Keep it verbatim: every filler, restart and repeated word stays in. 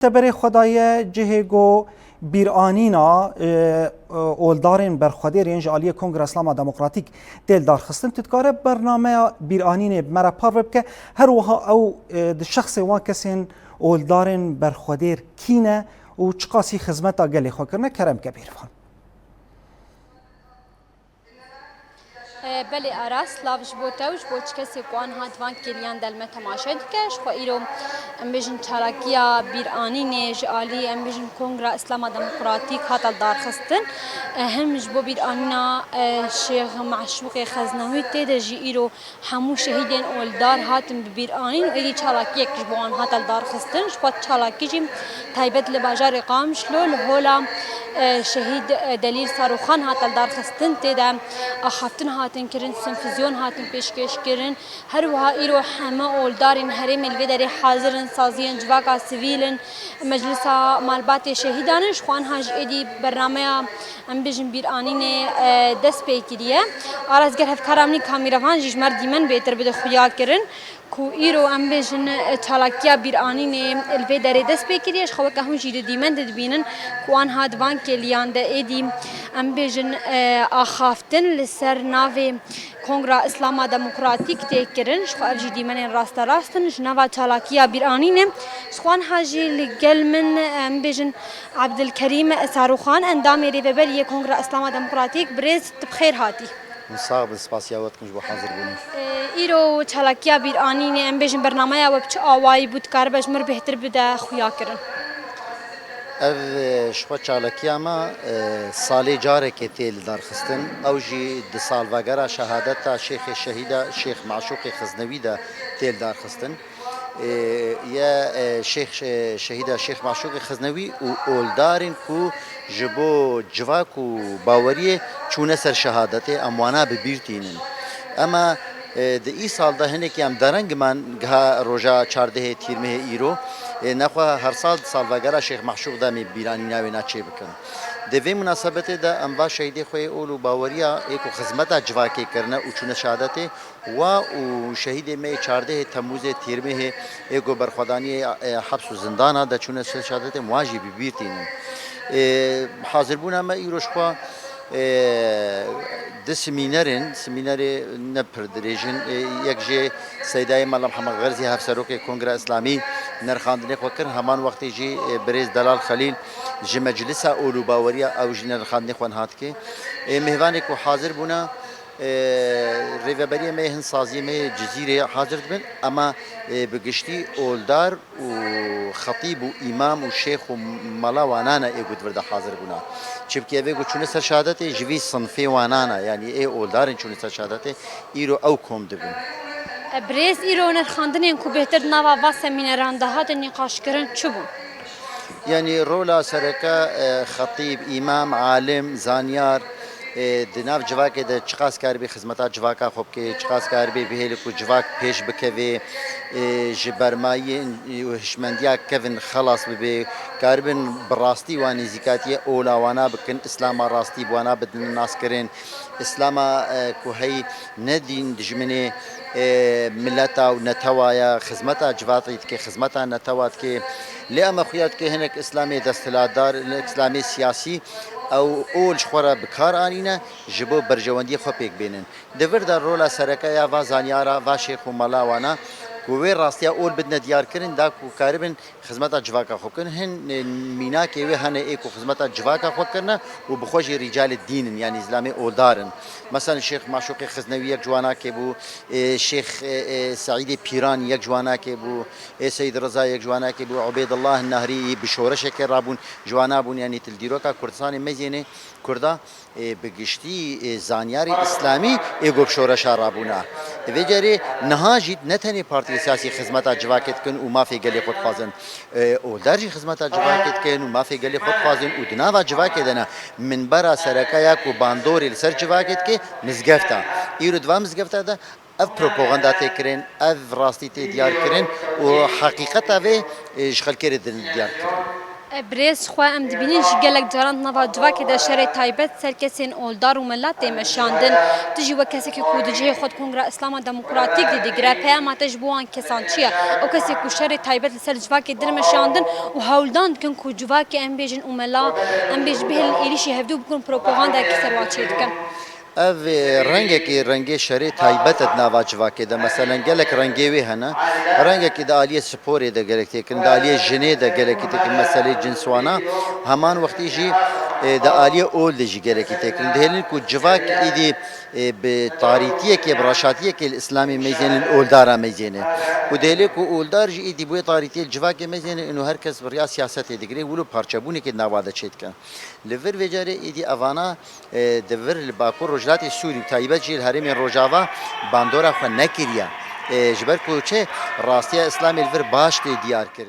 Te berê xwe daye cihê ku bîranîna, e, e, oldarên berxwedêr yên ji aliyê Kongra Îslama Demokratîk tê li dar xistin. Tu dikare bernameya bîranînê bi me re parve bike. Her wiha ew, e, di şexsê wan kesên oldarên berxwedêr kî ne û çiqasî xizmeta gelê xwe kirine? Kerem ke Bêrvan. E, belê Aras, lav ji bo te û ji bo çi kesê ku an hat van kêliyan de li me temaşe dike. Ji xwe îro, em bêjin, çalakiya bîranînê ji alî, em bêjin, Kongra Îslama Demokratîk hate darxistin. E, him ji bo bîranîna, e, Şêx Meşûqê Xeznewî tê de jî îro hemû şehîdên oldar hatin bi bîranîn û êdî çalakiyek ji bo wan hate darxistin. Ji xwe çalakî jî taybet li bajarê Qamişlo, li hola, e, şehîd, e, Delîl Saroxan hate darxistin. Tê de axaftin hatin kirin, sinfizyon hatin pêşkêş kirin. Her wiha îro heme oldarên herêmê li vê derê hazir in, saziyên civaka sivîl in, meclisa malbatê şehîdan in. Ji xwe anha jî êdî bernameya, em bêjin, bîranînê, e, dest pê kiriye. Aras, ger hevkara min î kamîrevan jî ji me re dîmen bêtir bide xuya kirin ku îro, em bêjin, e, çalakiya bîranînê li vê derê dest pê kiriye. Ji xwe weke hûn jî di dîmen de dibînin ku an hat van kêliyan de êdî, em bêjin, e, axaftin li ser navê Kongra Îslama Demokratîk tê kirin. Ji xwe ev jî dîmenên rasterast in ji nava çalakiya bîranînê. Ji xwe anha jî li gel min, em bêjin, Abdilkerîm Saroxan, endamê Rêveberiyê Kongra Îslama Demokratîk. Birêz, tu bi xêr hatî. Hûn sax bin, spasiya we dikim ji bo hazirbûnê. Ee, îro çalakiya bîranînê, em bêjin, bernameya we bi çi awayî bû, dikaribe ji min re bêhtir bide xuya kirin? Ev, e, ji xwe çalakiya me, e, salê carekê tê li dar xistin. Ew jî di salvegera şehadeta Şêxê Şehîda Şêx Meşûqê Xiznewî de tê li dar xistin. Ê, ye, e, Şêx, e, Şehîda Şêx Meşûqê Xiznewî û oldarên ku ji bo civak û baweriyê çûne ser şehadetê, em wana bi bîr tînin. Ema, e, di îsal de hinekî em dereng man giha roja çardehê Tîrmehê îro, e, nexwe her sal di salvegera Şêx Meşûq de em ê bîranîna wêna çê bikin. Di vê munasebetê de em va şehîdê xwe yê ol û baweriya ê ku xizmeta civakê kirine û çûne şehadetê, wa û şehîdê me yê çardehê Temmûzê Tîrmehê ê ku berxwedaniyê, e, heps û zindana de çûne ser şehadetê, em wan jî bi bîr tînin. E, hazirbûna me îro ji xwe, e, di simînerên, simînerê ne pir dirêj in, e, yek jê Seydayê Mela Mihemed Xerzî, Hevserokê Kongra Îslamî, nirxandinê xwe kir. Heman wextê jî, e, birêz Delal Xelîl ji Meclisa Ol û Baweriya ew jî nirxandinê xwe niha dike. E, mêvanê ku hazir bûne, e, rêveberiyê me yê hin, saziyê me yê Cizîrê hazir dibin, ema, e, bi giştî oldar û xetîb û îmam û şêx û mela wanan e ê ku di vir de hazir bûna. Çimkî ev ê ku çûne ser şehadetê ji vî sinfê wanan e, yanî ê oldarên çûne ser şehadetê îro ew kom dibin. E, birêz, îro nirxandinên ku bêhtir di nava va semîneran de hatin nîqaşkirin çi bûn? Yanî rola sereke, e, xetîb, îmam, alim, zanyar, e, di nav civakê de çiqas karibê xizmeta civaka xwe bike, çiqas karibê bihêle ku civak pêş bikevê, e, ji bermayiyên û hişmendiya kevin xelas bibe, karibin bi rastî wan nêzîkatiyê ola wana bikin, Îslama rastî bi wana bidin naskirin, Îslama, e, ku hey ne dîn dijminê, e, mileta û netewa ye, xizmeta civatê dike, xizmeta netewa dike. Lê ema xuya dike hinek Îslamê desthilatdar, hinek Îslamê siyasî, ew ol ji xwe re bi kar anîne, ji bo berjewendiyê xwe pêk bênin. Di vir de rola sereke ya va zanyara, va şêx û mela wana ku wê rastiya ol bidine diyarkirin, da ku karibin xizmeta civaka xwe bikin. Hin, e, mînakê wê hene ê ku xizmeta civaka xwe kirine û bi xwe jî rîcalê dîn in, yanî zîlamê oldar in. Mesela Şêx Maşûqê Xiznewî yek ji wanakê bû, e, Şêx, e, e, Seîdê Pîran yek ji wanakê bû, ê Seyîd Riza yek ji wanakê bû, Ubeydullah Nehrî bi şoreşekê rabûn, ji wana bûn, yanî tu li dîroka Kurdistanê mezênê Kurda, ê, bi giştî, ê, zanyarê îslamî ê ku bi şoreşa rabûna. Vê carê niha jî ne tenê partiyê siyasî xizmeta civakê dikin û mafê gelê xwe dixwazin. Ê, oldar jî xizmeta civakê dikin û mafê gelê xwe dixwazin û di nava civakê de ne. Minbera sereke ya ku bandorê li ser civakê dike, mizgeft e. Îro di va mizgefta de ev propaganda tê kirin, ev rastî tê diyar kirin û heqîqeta vê, ê, ji xelkê re din diyar kirin. E, birêz xwe em dibînin jî gelek caran di nava civakê de şerê taybet ser kesên oldar û mela tê meşandin. Tu jî wek kesekî ku di cihê xwe di Kongra Îslama Demokratîk de digire, peyama te ji bo wan kesan çi ye? Ew kesê ku şerê taybet li ser civakê din meşandin û hewldan dikin ku civakê em bêjin û mela, em bêjin bihêlin êrîşî hevdû bikin, propagandayekî ser wan çêdikin. Ev, e, rengekî, rengê şerê taybet e di nava civakê de. Meselen, gelek rengê wê hene. Rengekî di aliyê sporê de gelek tê kirin, di aliyê jinê de gelekî tê kirin, meselê cinswana. Heman wextî jî, e, di aliyê ol de jî gelekî tê kirin. Dihêlin ku civak îdî, e, bi tarîtiyekê, bi reşatiyekê li Îslamê meyzêne, li oldara meyzêne. Û dihêlê ku oldar jî îdî bi wê tarîtiyê li civakê meyzêne, û her kes bi riya siyasetê digire, wilo parçebûnekê di nava de çêdike. Li vir vê carê êdî evana, e, di vir li Bakur Rojhilatê Sûrî û taybet jî li herêmên Rojava bandora xwe nekiriye. E, ji ber ku çi rastiya Îslamê li vir baş tê diyar kirin.